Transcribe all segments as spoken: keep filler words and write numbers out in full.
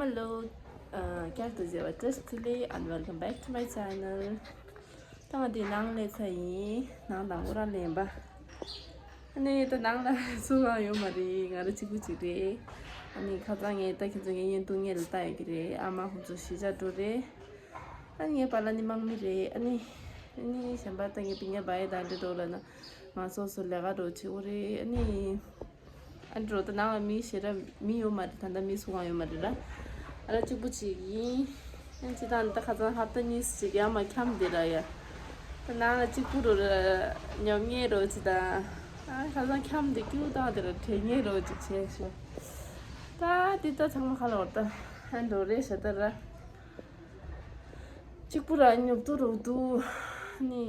Hello, uh, བསྐྱར་དུ་མཇལ་བ་བཀྲ་ཤིས་བདེ་ལེགས། And welcome back to my channel. ད་ང་འདི་ནང་སླེབས་ཚར་ཡིན། ནང་དང་པོ་རང་ལེན་པ། ཨ་ནི་ད་ནང་ལ་སུ་གང་ཡོད་མ་རེད། ང་རང་གཅིག་པུ་གཅིག་རེད། ཨ་ནི་ཁ་སང་ངས་ད་ཁྱེད་ཚོ་ངའི་བརྙན་ཐུང་སྔོན་ལ་ལྟ་ཡོད་ཀྱི་རེད། ཨ་མ་ཁོང་ཚོ་གཞིས་ཆགས་འགྲོ་རེད། ཨ་ནི་ངའི་པཱ་ལགས་ནི་དམག་མི་རེད། ཨ་ནི་ཨ་ནི་གཞན་པ་ད་ངའི་སྤུན་ཀྱག་བ་ཡི་དང་འདྲེ་འགྲོ་ལ་ན་ང་སོ་སོ་ལས་ཀ་འགྲོ་བྱེད་དགོས་རེད། ཨ་ནི། ཨ་འགྲོ་ད་ནང་ལ་མི་ཞེ་དྲག་མི་ཡོད་མ་རེད། ད་ལྟ་མི་སུ་གང་ཡོད་མ་རེད་ར། ཨ་ར་གཅིག་པུ་གཅིག་ཡིན། ཨ་ཅི་ད་ད་ཁ་སང་ཧབ་ཏ་གཉིས་ཅིག་ཡར་མར་འཁྱམས་བསྡད་ར་ཡ། ད་ནང་ལ་གཅིག་པུ་རུ་ར་ཉོབ་ངེས་རོ་ཅི་ད། ཨ་ཁ་སང་འཁྱམས་བསྡད་ཀྱུ་བཏང་བསྡད་ར་དྲན་ངེས་རོ་ཅིག་བྱས་ཤོག་ད་འདི་ད་ཚང་མ་ཁ་ལོར་ད། ཨ་འགྲོ་རེད་ཤ་ད་ར། གཅིག་པུ་ར་ཉོབ་ཏུ་རུ་འདུག་ནི།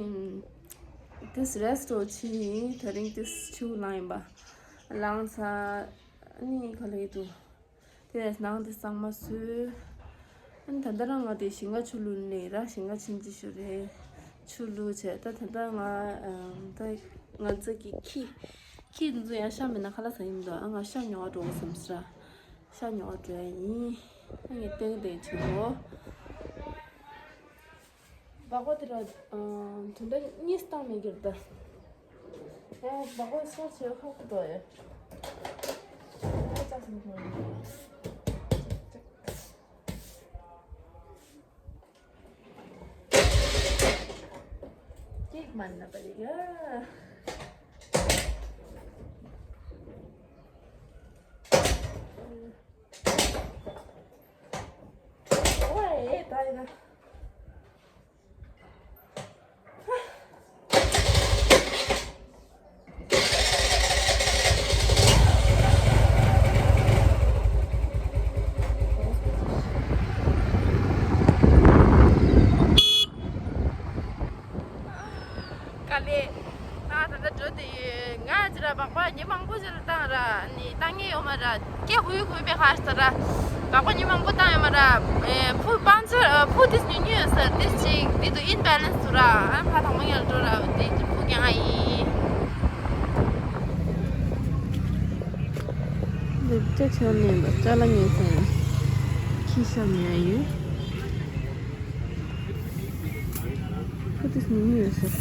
This rest ཨོ་ཆི་ཡིན། དེ་རིང་this ཆུ་ལངས་ཡིན་པ། ལངས་ཚར། ནི་ག་ལེ་འདུག་དེ་ནས་ནང་དེ་གཙང་མ་བཟོས། ཨ་ནི་ད་ལྟ་རང་ང་དེ་ཞིང་ཁ་ཆུ་བླུགས་ནས་ར་ཞིང་ཁ་ཕྱིན་ཅི་ཞུ་རེད། ཆུ་བླུགས་བྱས་ད་ད་ལྟ་ང་ཨམ་ད་ང་ཚོ་གི་ཁྱི་ཁྱི་འདི་ཚོ་ཡང་ཤ་མེད་ན་ཁ་ལག་ཟ་ཡིན་འདུག་ཨ་ང་ཤ་ཉོ་བ་འགྲོ་དགོས་བསམ་སྲ། ཤ་ཉོ་བ་འགྲོ་ཡ་ཡིན། ཨ་ངས་ཏན་ཏན་བྱེད་དགོས། སྦག་སྦག་དེ་ལ་ཨ་དོན་དག་གཉིས་བཏང་མེད་ཀྱི་རེད་ད། ཨེ་སྦག་སྦག་སོགས་བྱེད་ཁག་པོ་འདུག་ཨེ། ཨེ་ཅག་སེམས་ཁོང་ཅིག་མ་ན་པ་རེད་ཡ། ཨོ་ཨེ་ད་ཡིན་ན། དཀའ་ལས། ང་ད་ལྟ་འགྲོ་དེ་ཡོད། ང་ཅི་ར་སྦག་སྦག་ཉི་མང་པོ་ཅིག་ལ་བཏང་ར་ནི་བཏང་ངེས་ཡོད་མ་ར། སྐད་ཧུད་ཧུད་པའི་ཁ་ཤས་ར་སྦག་སྦག་ཉི་མང་པོ་བཏང་ཡོད་མ་ར། ཕུ་སྤང་ཚོ་ཕུ་དིས་ཉུ་ཉུ་ཡོད་ས་དིས་ཅིག་འདི་དུ་ཨིན་བེ་ལན་སི་འདུག་ར། ཨ་ཕ་དང་མ་ཡང་འགྲོ་ར་དེ་དུ་ཕུ་རྒྱང་ཨ་ཡིན། འདི་ཅ་ཆ་ནས་འདུག་ཅ་ལ་ངེས་ས་ཡིན། ཁྱི་ཤ་མེད་ཡོད། ཁུ་ཏིས་ནི་མི་ཡོད་ཟེར།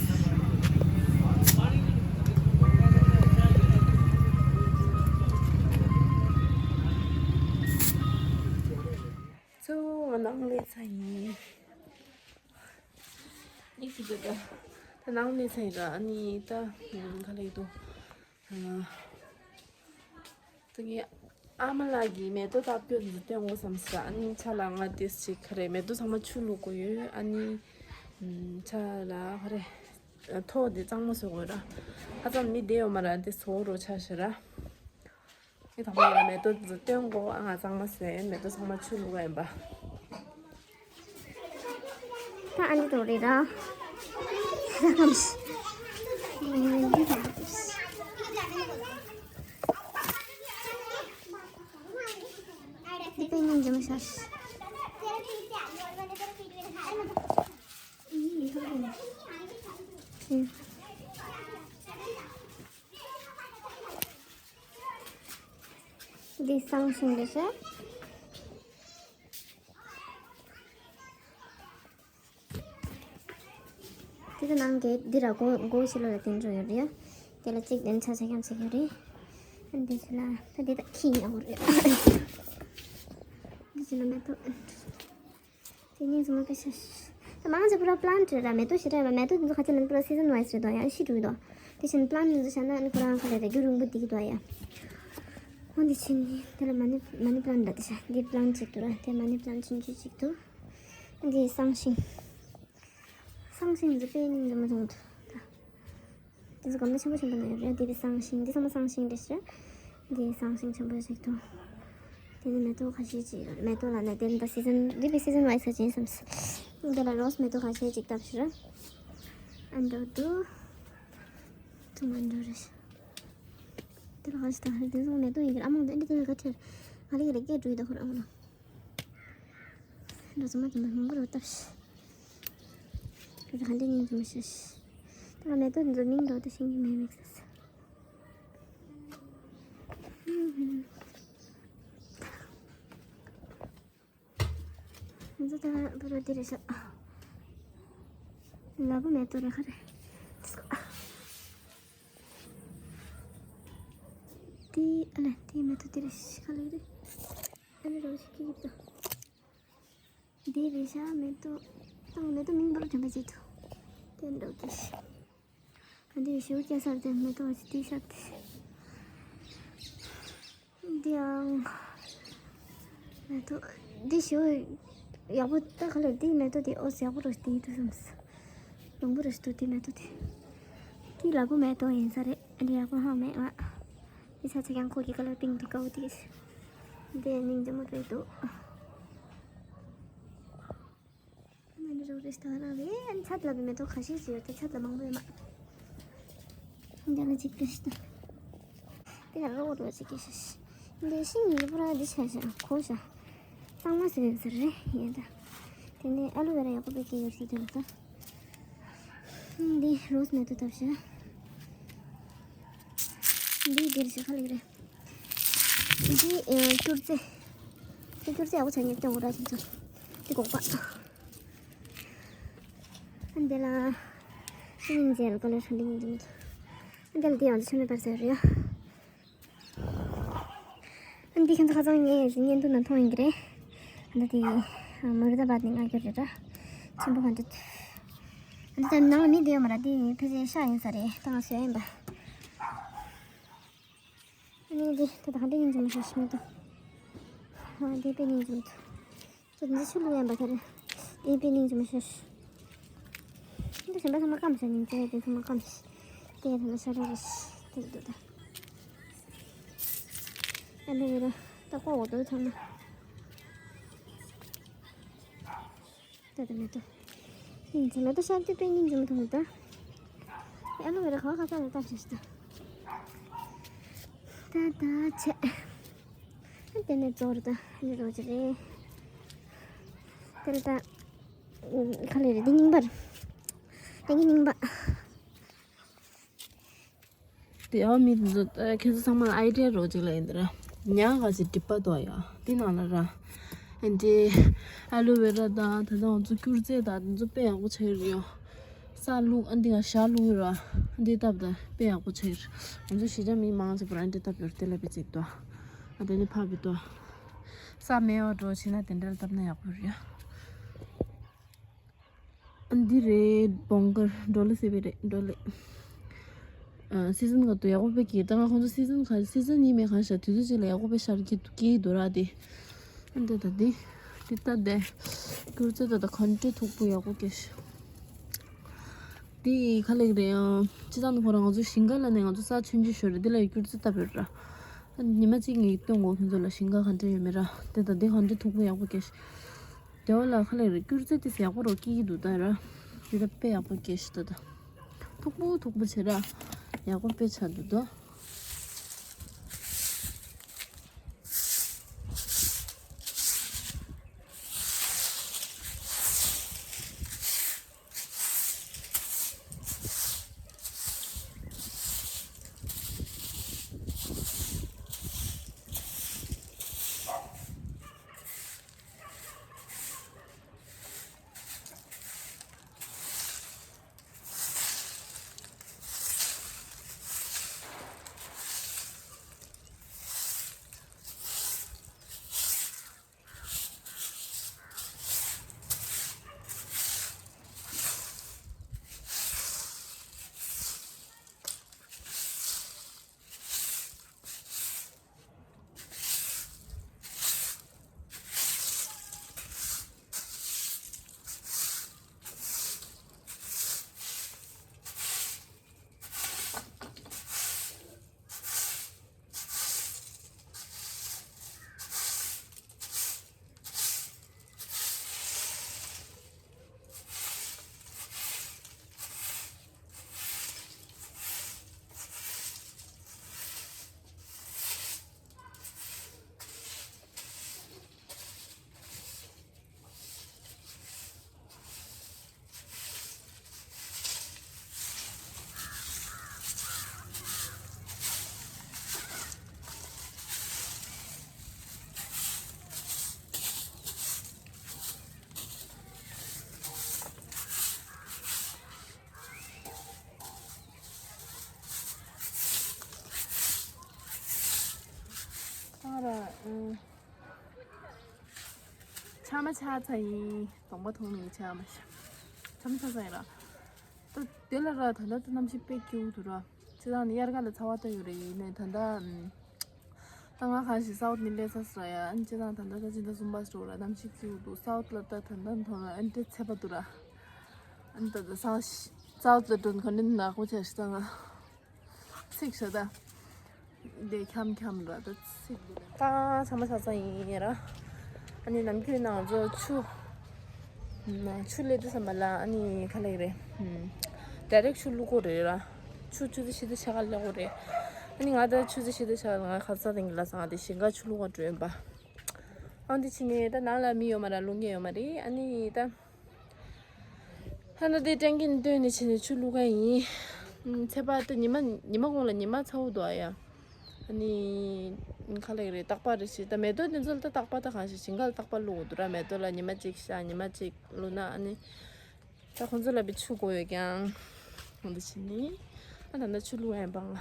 གཙོ་བོ་ང་ནང་ལས་ཚ་ཡིན། ཡིག་གི་འདུག་ད་ནང་ལས་ཚ་ཡིན་ར། ཨ་ནི་ད་ག་ལ་ཡིན་འདུག་ད་ངའི་ཨ་མ་ལགས་ཀྱིས་མེ་ཏོག་བཏབ་རྒྱུ་འདི་སྟོན་དགོས་བསམ་སོང་། ཨ་ནི་ཆ་ལ་ང་དེ་ཞིག་ག་རེ་མེ་ཏོག་ཚང་མ་ཆུ་བླུགས་དགོས་ཡོད། ཨ་ནི་ཆ་ལ་ག་རེ་ཐོག་འདི་གཙང་མ་བཟོ་དགོས་ར། ཧ་ཅང་མི་བདེ་ཡོད་མ་ར། འདི་བཟོ་རོགས་ཆ་ཤ་ར། ངས་དང་པོ་ཡང་མེ་ཏོག་འདི་ཚོ་སྟོན་གོ་ཨ་ང་གཙང་མ་བཟོས་མེ་ཏོག་ཚང་མ་ཆུ་བླུགས་པ་ཡིན་པ། ད་ཨ་འདི་དོ་རེད་ར། འདི་པའི་ཉིན་འཛོམས་ཤག་འདི་བསང་ཤིང་རེད་ཤག་དེ་ཚོ་ནང་གི་འདི་ར་སྒོ་སྒོ་ཕྱི་ལོགས་ལ་བསྟན་འགྲོ་ཡོད་རེད། དེ་ལ་གཅིག་དེ་ཆ་ཆ་ཡང་ཆ་ཡོད་རེད། འདི་ཚོ་ལ་ད་འདི་ད་ཁྱི་ཉལ་གོ་རེད། འདི་ཚོ་ལ་མེ་ཏོག་དེ་ནས་ཚང་མ་དཔེ་ཤ། ད་མང་ཆེ་བོ་ར་པ་ལན་ཊི་རེད་ར། མེ་ཏོག་ཞེ་དྲག་ཡོད་མ་རེད། མེ་ཏོག་དེ་ཚོ་ཁ་ཆེ་ལ་པུ་ར་སི་ཛན་ཝའི་སི་རེད་དོ། ཡང་ཤི་འགྲོ་གི་འདུག་དེ་བཞིན་པ་ལན་ཊི་དེ་ཚོ་བཞག་ན་ནི་ཁོ་རང་ཁ་ལས་རེ་རྒྱུ་རིང་པོ་འདི་གི་འདུག་ཡ། འོ་འདི་ཕྱིན་ནི་དེ་ལ་མ་ནི་མ་ནི་པ་ལན་ཊི་འདྲ་དེ་ཤ། འདི་པ་ལན་ཊི་ཅིག་འདུག་ར། དེ་མ་ནི་པ་ལན་ཊི་ཆུང་ཆུང་ཅིག་འདུག་འདི་བསང་ཤིང་། བསང་ཤིང་འདི་ཚོ་དཔེ་ནི་འདི་མ་བྱུང་འདུག་ད། དེ་ཚོ་གོམ་པ་ཆེན་པོ་ཆེན་པོ་ནང་ཡོད་རེད། འདི་བསང་ཤིང་། འདི་ཚང་མ་བསང་ཤིང་རེད་ཟེར། འདི་བསང་ཤིང་ཆེན་པོ་ཞིག་འདུག་དེ་ནི་མེ་ཏོག་ཁ་ཤས་ཅིག་ཡོད། མེ་ཏོག་ལ་ནི་དེ་འདི་སི་ཛན་འདི་བི་སི་ཛན་ཝའི་སི་ཅན་བསམ། འདི་ལ་རོ་སི་མེ་ཏོག་ཁ་ཤས་ཅིག་བཏབ་ཤི་ར། ཨ་འདྲ་འདུག་ཐུང་ཨ་འདྲ་རེད། འདི་ལ་ཁ་ཤས་དང་འདི་ཚོ་མེ་ཏོག་ཡིན་གྱི་ར། ཨ་མ་འདི་འདི་དེ་ག་ཁྲེར་ང་ལ་ཡི་རེ་སྐད་འགྲོ་ཡི་ད་ཁོ་ར་ཨ་མ་ལ། འགྲོ་ཚང་མ་དེ་མ་མང་པོ་རོ་བཏབ་ཤི། འདི་ཧ་འདྲ་ཉིན་གྱི་མི་ཤེས་ཤི། ད་ང་མེ་ཏོག་འདི་ཚོ་མིང་འདྲ་བོ་དེ་ཤེས་ཀྱི་མེད་མེད་ཟེར། ད་ད་བུ་རོ་འདི་རེད་ཤག་ལ་བུ་མེ་ཏོག་རེད་ཁ་རེད། འདི་ཨ་ལ་འདི་མེ་ཏོག་འདི་རེད་ཤག་ལ་རེད། ཨ་ལ་རོ་ཞིག་གི་གིབ་ཏོ། འདི་རེད་ཤག་མེ་ཏོག་ཏང་མེ་ཏོག་མིང་བོ་རོ་དྲན་པ་བྱེད་ཐུབ། དེ་འདྲ་གི་ཤག་ཨ་འདི་ཞུ་སྐྱ་སར་དེ་མེ་ཏོག་ཅི་ཏི་ཤག་དེ། འདི་ཡང་། ང་ཚོ་འདི་ཞོ་ཡག་པོ་ད་ག་ལེར་འདི་མེ་ཏོག་འདི་ཨོ་ཡག་པོ་རེད་འདི་འདུག་བསམ། ལོང་བུ་རེད་འདུག་འདི་མེ་ཏོག་འདི། འདི་ལ་བུ་མེ་ཏོག་ཡིན་ས་རེད། འདི་ཡག་པོ་ཧང་མེད་ང་། འདི་ཆ་ཆ་ཡང་ཁོ་གི་ཁ་ལར་པིང་འདུག་དཀར་པོ་འདི། འདི་སྙིང་རྗེ་མོ་རེད་འདུག་ཨ་ནི་རོགས་རེས་ད་རང་རེད། ཨ་ནི་ཚད་ལ་བི་མེ་ཏོག་ཁ་ཤས་ཅིག་ཡོད་དེ་ཚད་ལ་མང་པོ་ཡོད་མ། འདི་ལ་གཅིག་རེས་ད། དེ་ལ་རོགས་རོགས་ཅིག་གིས་ཤ་ཤ། འདི་ཤིང་ཡིན་པ་ར་འདི་ཆ་ཤ་གོ་ཤ། གཙང་མ་ཟེར་ཟེར་རེད་ཡིན་ད། དེ་ནས་ཨ་ལུ་བེ་ར་ཡག་པོ་བེ་ཀི་ཡོད་ས་དེ་ལ་ད། འདི་རོས་མེ་ཏོག་བཏབ་ཤ། འདི་འདིར་ཤ་ཁ་ལིག་རེད། འདི་ཨེ་སྐྱུར་རྩི། འདི་སྐྱུར་རྩི་ཡག་པོ་ཆགས་ཉེར་སྟོན་འོ་ར་ཁྱེད་ཚོ། འདི་སྒོག་པ། འདི་ལ་ཤིང་ཉིན་མཇལ་ཀ་ལར་ཧྲན་ཏིང་ཡིན་འདི་མོ། འདི་ལ་འདི་ཡང་ཆ་མེད་པར་ཟེར་རེད། འདི་ཁྱེད་ཚོ་ཁ་སང་ངས་བརྙན་ཐུང་ནང་མཐོང་ཡིན་གྱི་རེད། འདི་དེ་མུ་རི་ད་བྷད་ནས་མངགས་རྒྱུ་རེད་ར། ཆེན་པོ་གང་འདྲ། འདི་ད་ནང་ལ་མི་བསྡད་ཡོད་མ་རེད། འདི་ཕལ་ཆེར་ཤ་ཡིན་ས་རེད། ད་ང་བཟོས་ཡིན་པ། ཨ་ནི་འདི་ད་ད་ག་འདྲ་ཡིན་གྱི་མི་ཤེས་ཤི་མི་འདུག་ཨ་འདི་དཔེ་ཉིན་གྱི་མི་འདུག་ཅི་འདི་ཆུ་བླུགས་ཡིན་པ་ད་རེད། འདི་དཔེ་ཉིན་གྱི་མི་ཤེས་ཤི། འདི་གཞན་པ་ཚང་མ་སྐམ་ཤ་ཉིན་ཅི་རེད། དེ་ཚང་མ་སྐམ་ཤ། དེ་ཚང་མ་ཤ་རེ་རེ་ཤི་དེ་འདུག་ད། ཨ་ནི་རེད་ད་ཀོ་འོ་དོ་ཚང་མ། ད་ད་མེ་ཏོག་ཡིན་ཚེ་མེ་ཏོག་ཤར་དུས་དཔེ་སྙིང་རྗེ་མོ་མཐོང་གི་འདུག་ཨ་ལོ་ཝེ་ར་ག་བ་ག་ས་ལ་བཏབ་ཤག་ཤག་ད་ད་ཆེ། ཨ་དེ་ནས་རྫོགས་རེད་ད། ཨ་ནི་རོ་ཅི་རེད། དེ་ལ་ད་ག་ལེ་རེད། འདི་རྙིང་པ་རེད། འདི་གི་རྙིང་པ། དེ་ཡང་མི་འདི་ཚོ་ཁྱེད་ཚོ་ཚང་མ་ལ་ཨའི་ཌི་ཡ་རོགས་ཅིག་ལ་ཡིན་ད་ར། ཉག་ག་ཅིག་སྒྲིབ་པ་དོ་ཡ། དེ་ནང་ལ་ར། ཨ་འདྲེ། ཨ་ལུ་ཝེ་ར་དང་ད་ལྟ་ང་ཚོ་སྐྱུར་རྫས་དང་དེ་ཚོ་དཔེ་ཡག་པོ་ཆགས་ཡོད་རེད་ཡ། ས་བླུགས་ཨ་འདི་ག་ཞག་བླུགས་ཡོད་ར། ཨ་འདི་བཏབ་ད་དཔེ་ཡག་པོ་ཆགས་ཡོད་རེད། ང་ཚོ་གཞིས་ཆགས་མི་མང་ཆེ་བོར་ཨ་འདྲེ་བཏབ་ཡོད་རེད། དེ་ལ་དཔེ་ཚིག་དོ། ཨ་དེ་ནི་ཕབ་བི་དོ། ས་མེད་པ་འགྲོ་ཕྱིན་ན་དེ་འདྲ་ལ་བཏབ་ན་ཡག་པོ་རེད་ཡ། འདི་རེད། བོང་དཀར་འབྲོག་ལེ་ཟེར་བའི་རེད། འབྲོག་ལེ། ཨ་སི་ཛན་ག་དུ་ཡག་པོ་དཔེ་སྐྱེས། ད་ང་ཁོང་ཚོ་སི་ཛན་ག་སི་ཛན་ཡིན་མིན་གང་ཤེས། དུས་ཚོད་ཅིག་ལ་ཡག་པོ་དཔེ་ཤར་གྱི་འདུག་སྐྱེ་གི་འདུག་ར་དེ། ཨ་འདི་ད་འདི། འདི་ལྟ་དེ། སྐྱུར་རྩི་ད་ད་ག་འདྲ་མཐུག་པོ་ཡག་པོ་སྐྱེས་ཤག་འདི་ག་ལེགས་རེད་ཨང་། སྤྱི་བཏང་དུ་ཁོ་རང་ང་ཚོ་ཞིང་ཁ་ལ་ནས་ང་ཚོ་ས་ཆུང་ཆུང་ཞོར་རེད། འདི་ལ་ཡི་སྐྱུར་རྩི་བཏབ་ཡོད་ར། ཨ་ཉི་མ་གཅིག་ངས་སྟོན་གོ་ཁྱོད་ཚོ་ལ་ཞིང་ཁ་ག་འདྲ་ཡོད་མེད་ར། དེ་ད་འདི་ག་འདྲ་མཐུག་པོ་ཡག་པོ་སྐྱེས་ཤག་དེ་བ་ལ་ཁ་ལེ་རེ་སྐྱུར་རྩི་དེ་ཡག་པོ་རོ་སྐྱེ་གི་འདུག་ད་ར། དེ་ད་དཔེ་ཡག་པོ་སྐྱེ་ཤི་ད་ད། མཐུག་པོ་མཐུག་པོ་བྱེད་ར། ཡག་པོ་དཔེ་ཆགས་འདུག་ད། ཆ་མ་ཆ་ཚ་ཡིན། གདོང་པ་མཐོང་ནས་ཆ་མ་ཆ། ཆ་མ་ཆ་ཚ་ཡིན་ར། ད་དེ་ལ་ར་ད་ལྟ་ད་གནམ་གཤིས་དཔེ་སྐྱིད་པོ་འདུག་ར། སྤྱིར་བཏང་ནི་དབྱར་ཁ་ལ་ཚ་བ་ལྟ་ཡོད་རེད། ཡིན་ནའི་ད་ལྟ་ཨམ། ད་ང་གང་ཞིག་སའུཐ་ནི་སླེབས་ཚར་སོང་ཡ། ཨ་ནི་སྤྱིར་བཏང་ད་ལྟ་ད་ཕྱི་ཟླ་གསུམ་པ་ཞིག་ར། གནམ་གཤིས་སྐྱིད་པོ་འདུག་སའུཐ་ལ་ད་ད་ལྟ་མཐོང་ན་ཨ་ནི་དཔེ་ཚ་བ་འདུག་ར། ཨ་ནི་ད་ད་སའུཐ་སའུཐ་ལ་འགྲོ་ན་ག་འདྲ་ནག་པོ་ཆགས་ཤག་ད་ང་། ཚིག་ཤ་ད། དེ་འཁྱམ་འཁྱམ་ར་ད་ཚིག་ད་ཚང་མ་ཚ་ཚ་ཡིན་ར། ཨ་ནི་ནམ་རྒྱུན་ང་ཚོ་ཆུ། ཆུ་སླེབས་དུས་ཙམ་པ་ལ་ཨ་ནི་ག་ལེགས་རེད། ཌའི་རེག་ཆུ་བླུག་དགོས་རེད་ར། ཆུ་ཆུ་ཚོད་ཕྱེད་དང་ཕྱེད་ཀ་སླེབས་དགོས་རེད། ཨ་ནི་ང་ད་ཆུ་ཚོད་ཕྱེད་དང་ཕྱེད་ཀ་ལ་ང་ཁ་ཚ་དེང་གི་ལ་སང་དེ་ཞིང་ཁ་ཆུ་བླུག་ག་འགྲོ་ཡིན་པ། ཨ་འདི་ཕྱིན་ནས་ད་ནང་ལ་མི་ཡོད་མ་ར། བླུག་མཁན་ཡོད་མ་རེད། ཨ་ནི་ད། ཧ་ན་དེ་ཀྲེང་ཀིན་བཏོན་ནས་ཕྱིན་ནས་ཆུ་བླུག་ག་ཡིན། ཚེས་པ་དེ་ཉི་མ་ཉི་མ་གུང་ལ་ཉི་མ་ཚ་བོ་འདུག་ཨ་ཡ། ཨ་ནི། ག་ལེགས་རེད། རྟག་པར་རེ་ཞིག་ད་མེ་ཏོག་དེ་ཚོ་ལ་ད་རྟག་པར་ད་གང་ཞིག་ཞིང་ཁ་ལ་རྟག་པར་བླུག་དགོས་འདུག་ར། མེ་ཏོག་ལ་ཉི་མ་གཅིག་ཤ་ཉི་མ་གཅིག་བླུག་ན་ཨ་ནི། ད་ཁོང་ཚོ་ལ་བི་ཆུ་དགོས་ཡོད་ཀྱང་། འོ་འདི་བྱས་ནི། ཨ་ད་ནི་ཆུ་བླུག་ཡ་ཡིན་པ་ང་།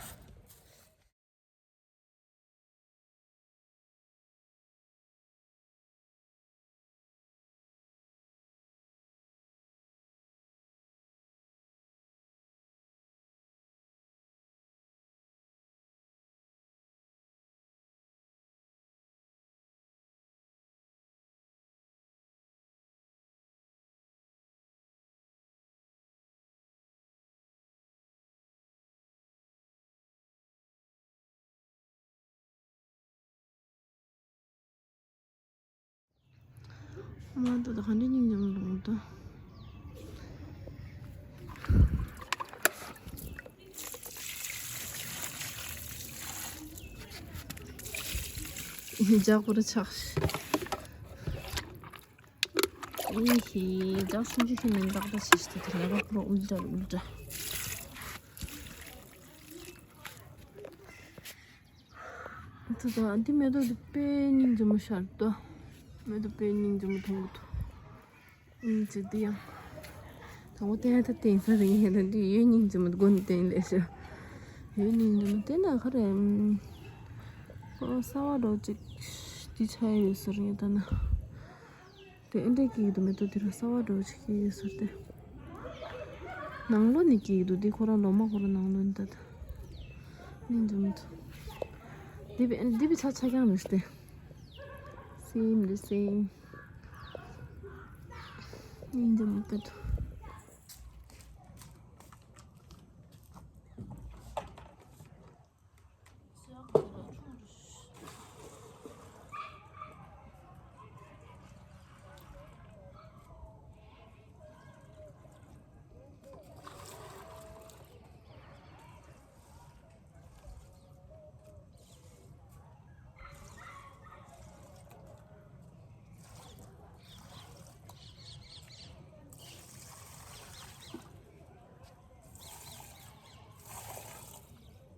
མ་ཏོ་ད་ག་འདྲ་སྙིང་རྗེ་མོ་འདུག་ད། ཡིན་ཇག་པོ་ར་ཆགས། ཨེ་ཧེ། ཇག་སུམ་ཅུ་ཤི་མིན་ཏག་ཏག་ཤི་ཤི་ཏི་ལ་བ་པོ་ཨུལ་ཏྲ་ཨུལ་ཏྲ། ད་ད་འདི་མེ་ཏོག་འདི་དཔེ་སྙིང་རྗེ་མོ་ཤར་ཏོ། མེ་ཏོག་དཔེ་སྙིང་རྗེ་མོ་མཐོང་གི་འདུག་ཨུམ་ཅིག་འདི་ཡང་། དང་པོ་བསྟན་ད་བསྟན་ས་རིང་ཡིན་ན་འདི་ཡོད་སྙིང་རྗེ་མོ་སྒོ་ནས་བསྟན་ལས་ཤོག་ཡོད་སྙིང་རྗེ་མོ་བསྟན་ན་ག་རེ་ཨུམ། ཁོ་གསར་པ་འདྲ་ཅིག་འདི་ཆགས་ཡོད་ཟེར་ངས་ལྟ་ན། དེ་ཨེ་འདྲས་སྐྱེ་གི་འདུག་མེ་ཏོག་དེ་ར་གསར་པ་འདྲ་བོ་ཞིག་སྐྱེ་གི་ཡོད་ཟེར་ཏེ། ནང་ལོགས་ནས་སྐྱེ་གི་འདུག་འདི་ཁོ་རང་ལོ་མ་ཁོ་རང་ནང་ལོགས་ནས་ད་ད། སྙིང་རྗེ་མོ་འདུག་འདི་བི་འདི་བི་ཆ་ཆ་རྐྱང་མི་སྟེ། སེམས་རེ་སེམས། སྙིང་རྗེ་མོ་དཔེ་འདུག་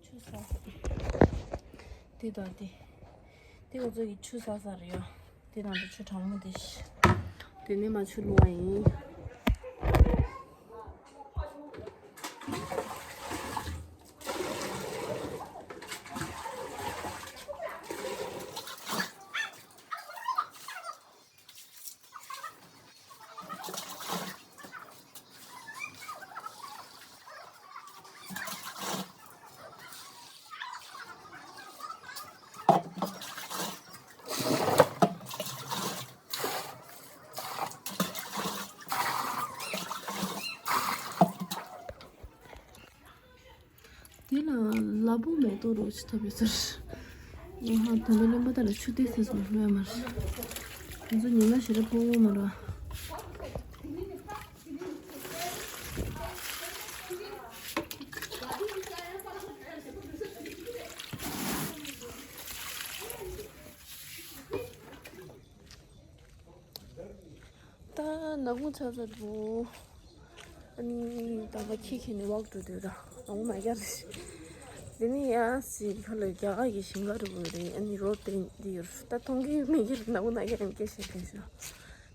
ཆུ་ཟ་ས། དེ་དང་དེ། དེ་ང་ཚོ་གི་ཆུ་ཟ་ས་རེད་ཡ། དེ་དང་དེ་ཆུ་གྲང་མོ་དེ་ཤི། དེ་ནས་མ་ཆུ་བླུགས་པ་ཡིན། དེ་ལ་ལ་ཕུག་མེ་ཏོག་རོ་ཅི་ཐོབ་ཡོད་ཟེར། ང་ཧ་ད་ལོ་གླེན་པ་ད་ལ་ཆུ་དེ་སེ་སོང་ལོས་མ་རེད། ང་ཚོ་ཉི་མ་ཞེ་དྲག་ཕོག་གོ་མ་རེད། ད་ནག་མོ་ཆགས་ཚར་འདུག་ཨ་ནི་ད་ལྟ་ཁྱི་ཁྱེར་ནས་ཝག་འགྲོ་འདོད་ར། ནག་མོ་མ་རྒྱག་རེད། འདི་ནི་ཡ་སི་ཁ་ལ་རྒྱ་གར་གྱི་ཞིང་ཁ་རུ་བོ་རེད། ཨ་ནི་རོ་དེ་འདི་ཡོད་ར། ད་མཐོང་གི་མེད་ཀྱི་ར། ནག་མོ་ན་རྒྱག་ཡང་སྐད་བཤད་མཁན་ཞིག་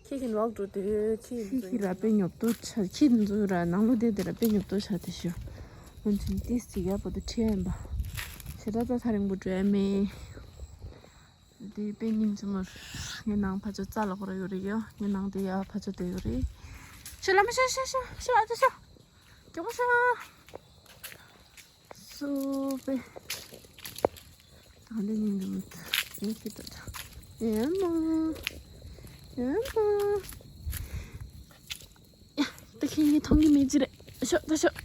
ཁྱི་ཁྱེར་ནས་ཝག་འགྲོ་འདོད། ཁྱི་ཁྱི་ཁྱི་ར་དཔེ་ཉོབ་ཏོ་ཆ། ཁྱི་འདི་ཚོ་ར་ནང་ལོ་དེ་དེ་ར་དཔེ་ཉོབ་ཏོ་ཆ་དེ་ཤོ། འོན་ཀྱང་ཏིས་ཅིག་ཡ་པོ་དེ་ཁྲིད་ཡིན་པ། ཞེ་དྲག་ད་ཐག་རིང་པོ་འགྲོ་ཡ་མེད། འདི་དཔེ་སྙིང་རྗེ་མོ་རེད། ངའི་ནང་ཕར་ཕྱོགས་རྩྭ་ལ་ཁོ་ར་ཡོད་རེད་ཡ། ངའི་ནང་དེ་ཡ་ཕར་ཕྱོགས་དེ་ཡོད་རེད། ཤོག་ལ་མ་ཤོག་ཤོག་ཤོག་ཤོག་ཨ་ཅག་ཤོག་མགྱོགས་པོ་ཤོག་སུ་པེ། ད་འདི་སྙིང་རྗེ་མོ་ད་ངས་ཁྱེད་ད་ད་ཡ་མ་ཡ་མ། ཡ་ད་ཁྱེད་ངས་མཐོང་གི་མེད་ཅི་རེད། ཤོག་ད་ཤོག་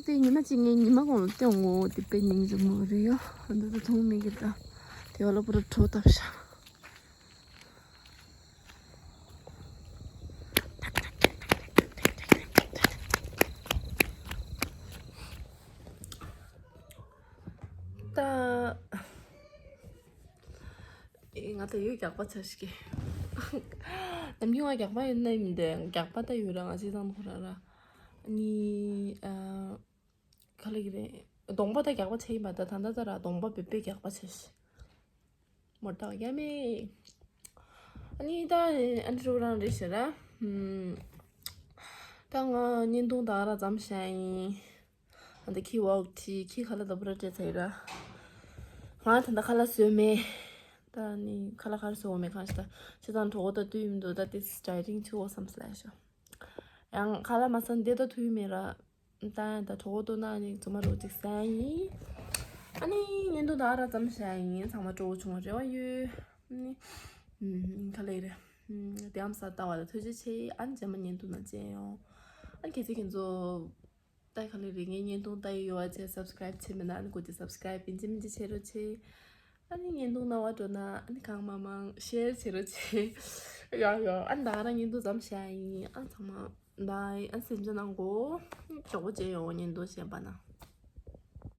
དེ་ཉི་མ་གཅིག་ངས་ཉི་མ་གོང་ལ་སྟོན་ངོ་། དེ་དཔེ་སྙིང་རྗེ་མོ་རེད་ཡ། འདི་ད་མཐོང་མེད་གི་ད། དེ་བ་ལ་པུ་ར་བྲོ་བཏབ་ཤག་ད། ཨེ། ང་ད་ཡོད་རྒྱགས་པ་ཚ་ཞིག་གི་ནམ་རྒྱུན་ང་རྒྱགས་པ་ཡོད་ན་མི་འདོད། རྒྱགས་པ་ད་ཡོད་ར། ང་ཅི་ཙང་ཁོ་ར་ར། ཨ་ནི་ཨ། ག་ལ་གི་རེད། གདོང་པ་ད་རྒྱགས་པ་ཚ་ཡིན་པ། ད་ད་ད་ད་ར་གདོང་པ་བེ་བེ་རྒྱགས་པ་ཚ་ཞིག་མོར་ད་ཡ་མེ། ཨ་ནི་ད་ཨ་འདྲ་རང་རེད་ཤག་ར། ཧུམ། ད་ང་བརྙན་ཐུང་ད་ག་རང་མཚམས་བཞག་ཡིན། ཨ་ད་ཁྱི་ཝོག་ཁྲི་ཁྱི་ཁ་ལག་ད་པུ་ར་སྤྲད་ཚར་ཡིན་ར། ང་ད་ད་ཁ་ལག་བཟོས་མེད། ད་ནི་ཁ་ལག་ག་རེ་བཟོ་མེད། གང་ཞིག་ད་ཅི་ཙང་གྲོད་ཁོག་ད་དུས་མི་འདུག་ད་དེ་སི་ཌའི་ཊིང་བྱེད་དགོས་བསམ་སླེབས་ཤག་ཡང་ཁ་ལག་མ་ཟ་འདི་ད་དུས་མེད་ར། ད་ད་གྲོད་ཁོག་ལྟོགས་ན་ནི་རྫུན་མ་རོ་གཅིག་ཟ་ཡིན། ཨ་ནི་བརྙན་ཐུང་ད་ག་རང་མཚམས་བཞག་ཡིན། ཚང་མ་སྤྲོ་བོ་བྱུང་བ་རེ་བ་ཡོད། ཨ་ནི་ཨུམ། ག་ལེ་རེད། ཨུམ། དེ་ཡང་ས་ལྟ་བ་ལ་ཐུགས་རྗེ་ཆེ། ཨ་ནི་རྗེས་མ་བརྙན་ཐུང་ནང་མཇལ་ཡོང་། ཨ་ནི་གལ་སྲིད་ཁྱེད་ཚོ་ད་ག་ལེ་རེད། ངའི་བརྙན་ཐུང་ལྟ་ཡི་ཡོད་པ་བྱས་སབ་སི་ཀ་རེབ་བྱས་མེད་ན་ཨ་ནི་སྒོ་དེ་སབ་སི་ཀ་རེབ་ཡིན་གཅིག་མིན་གཅིག་བྱེད་རོགས་བྱེད། ཨ་ནི་བརྙན་ཐུང་རྣ་བ་འགྲོ་ན་ཨ་ནི་གང་མང་མང་ཤེར་བྱེད་རོགས་བྱེད། ཡ་ཡ། ཨ་ནི་ད་ག་རང་བརྙན་ཐུང་མཚམས་བཞག་ཡིན། ཨ་ཚང་མ་བཱའི། ཨ་ནི་གཟིམ་འཇག་གནང་གོ། མགྱོགས་པོ་མཇལ་ཡོང་། བརྙན་ཐུང་གཞན་པ་ནང་།